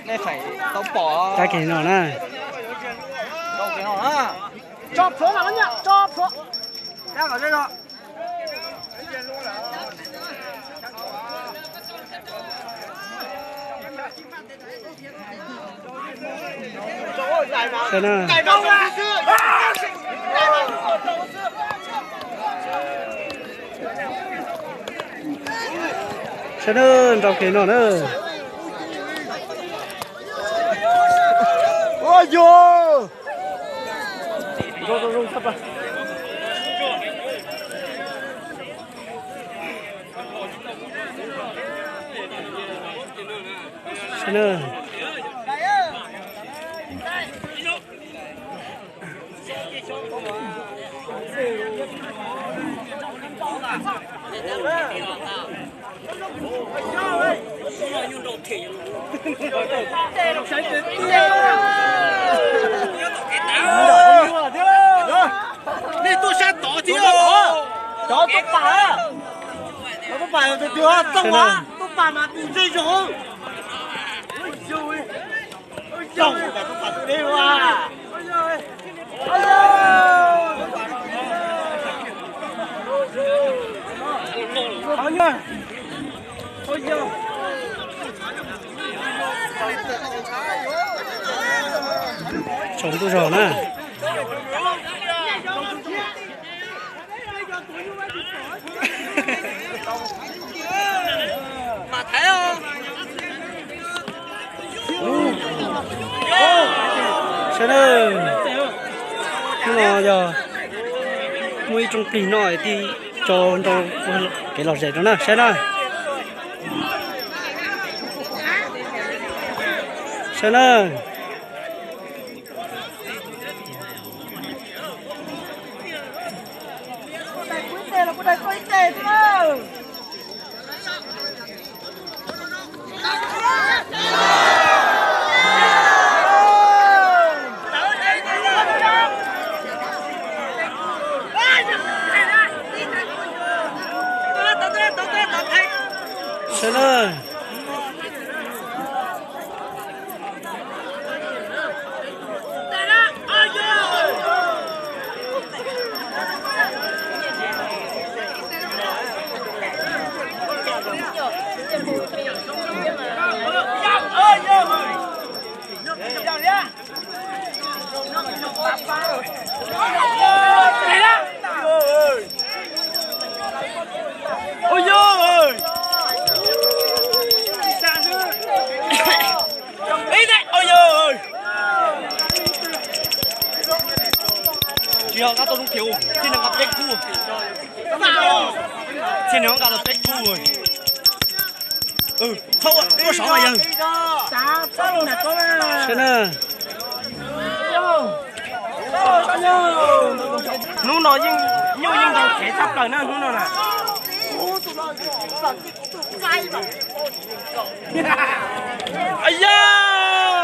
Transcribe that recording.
Nej phải tau pom. Cab kiag no na. Tso plhuav mas, tso plhuav. Saib na. Saib na, nrau kiag no na. Ua yog. Saib na. Nej tuaj sab tod thiab. Tod tuaj pam, tod tuaj pam, tus twg txooj tuaj pam mas tus ntsej zoo. Txooj tuaj pam tus deb ua. Tsaus ntuj zog na. Saib na, hnub no yog muaj ib tsoom plig noj ti tso nrau kev lom zem rau na, saib na. Saib na. Saib na. Tsis ho nqa tau zoo khiav, thiaj nqa peb kub. Thiaj nqa tau peb kub. Txhob ua saud mas yawg. Saib na. Hnub no yeej nyuj yeej ntau qhev tshaj plaws na hnub no na. Yog.